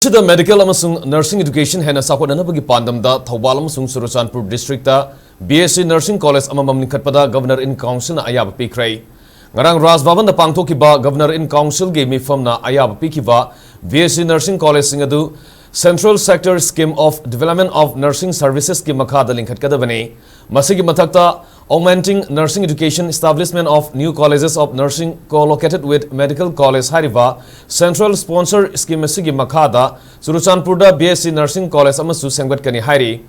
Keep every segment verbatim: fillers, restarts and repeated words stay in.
ꯁꯤꯗ medical ꯑꯃꯁꯨꯡ nursing education ꯍꯦꯟꯅ ꯆꯥꯎꯈꯠꯅꯅꯕꯒꯤ ꯄꯥꯟꯗꯝꯗ ꯊꯧꯕꯥꯜ ꯑꯃꯁꯨꯡ Churachandpur districtꯇ B S C nursing college ꯑꯃꯃꯝ ꯂꯤꯡꯈꯠꯄꯗ Governor in Councilꯅ ꯑꯌꯥꯕ ꯄꯤꯈ꯭ꯔꯦ꯫ ꯉꯔꯥꯡ ꯔꯥꯖ ꯚꯕꯟꯗ ꯄꯥꯡꯊꯣꯛꯈꯤꯕ Governor in Councilꯒꯤ ꯃꯤꯐꯝꯅ ꯑꯌꯥꯕ ꯄꯤꯈꯤꯕ B S C nursing collegeꯁꯤꯡ ꯑꯗꯨ Central Sector Scheme of Development of Nursing Servicesꯀꯤ ꯃꯈꯥꯗ ꯂꯤꯡꯈꯠꯀꯗꯕꯅꯤ꯫ ꯃꯁꯤꯒꯤ ꯃꯊꯛꯇ Augmenting Nursing Education, Establishment of New Colleges of Nursing Co-located with Medical College ꯍꯥꯏꯔꯤꯕ central sponsor scheme ꯑꯁꯤꯒꯤ ꯃꯈꯥꯗ ꯆꯨꯔꯆꯥꯟꯄꯨꯔꯗ B S C nursing college ꯑꯃꯁꯨ ꯁꯦꯝꯒꯠꯀꯅꯤ ꯍꯥꯏꯔꯤ꯫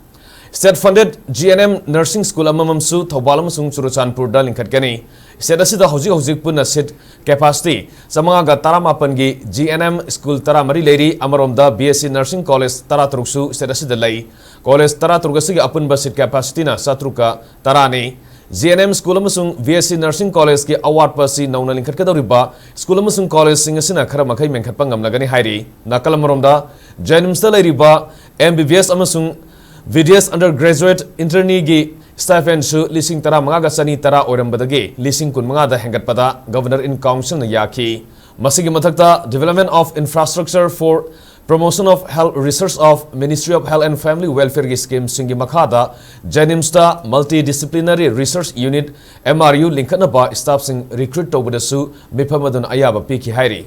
State funded G N M nursing school ꯑꯃꯃꯝꯁꯨ Thoubal ꯑꯃꯁꯨꯡ ꯆꯨꯔꯆꯥꯟꯄꯨꯔꯗ ꯂꯤꯡꯈꯠꯀꯅꯤ꯫ State ꯑꯁꯤꯗ ꯍꯧꯖꯤꯛ ꯍꯧꯖꯤꯛ ꯄꯨꯟꯅ seat capacity ꯆꯥꯃꯉꯥꯒ ꯇꯔꯥꯃꯥꯄꯟꯒꯤ G N M school ꯇꯔꯥꯃꯔꯤ ꯂꯩꯔꯤ꯫ ꯑꯃꯔꯣꯝꯗ B S C nursing college ꯇꯔꯥꯇꯔꯨꯛꯁꯨ state ꯑꯁꯤꯗ ꯂꯩ꯫ College ꯇꯔꯥꯇꯔꯨꯛ ꯑꯁꯤꯒꯤ ꯑꯄꯨꯟꯕ seat capacityꯅ ꯆꯥꯇ꯭ꯔꯨꯛꯀ ꯇꯔꯥꯅꯤ꯫ G N M school ꯑꯃꯁꯨꯡ B S C nursing collegeꯀꯤ ꯑꯋꯥꯠꯄ ꯑꯁꯤ ꯅꯧꯅ ꯂꯤꯡꯈꯠꯀꯗꯧꯔꯤꯕ school ꯑꯃꯁꯨꯡ collegeꯁꯤꯡ ꯑꯁꯤꯅ ꯈꯔ ꯃꯈꯩ ꯃꯦꯟꯈꯠꯄ ꯉꯝꯂꯒꯅꯤ ꯍꯥꯏꯔꯤ꯫ ꯅꯥꯀꯜ ꯑꯃꯔꯣꯝꯗ JNIMSꯇ ꯂꯩꯔꯤꯕ M B B S ꯑꯃꯁꯨꯡ B D S undergraduate interneeꯒꯤ stipendꯁꯨ ꯂꯤꯁꯤꯡ ꯇꯔꯥꯃꯉꯥꯒ ꯆꯅꯤ ꯇꯔꯥ ꯑꯣꯏꯔꯝꯕꯗꯒꯤ ꯂꯤꯁꯤꯡ ꯀꯨꯟꯃꯉꯥꯗ ꯍꯦꯟꯒꯠꯄꯗ Governor in Councilꯅ ꯌꯥꯈꯤ꯫ ꯃꯁꯤꯒꯤ ꯃꯊꯛꯇ Development of Infrastructure for Promotion of Health Research of Ministry of Health and Family Welfareꯒꯤ schemeꯁꯤꯡꯒꯤ ꯃꯈꯥꯗ JNIMSꯇ Multidisciplinary Research Unit, M R U, ꯂꯤꯡꯈꯠꯅꯕ staffꯁꯤꯡ recruit ꯇꯧꯕꯗꯁꯨ ꯃꯤꯐꯝ ꯑꯗꯨꯅ ꯑꯌꯥꯕ ꯄꯤꯈꯤ ꯍꯥꯏꯔꯤ꯫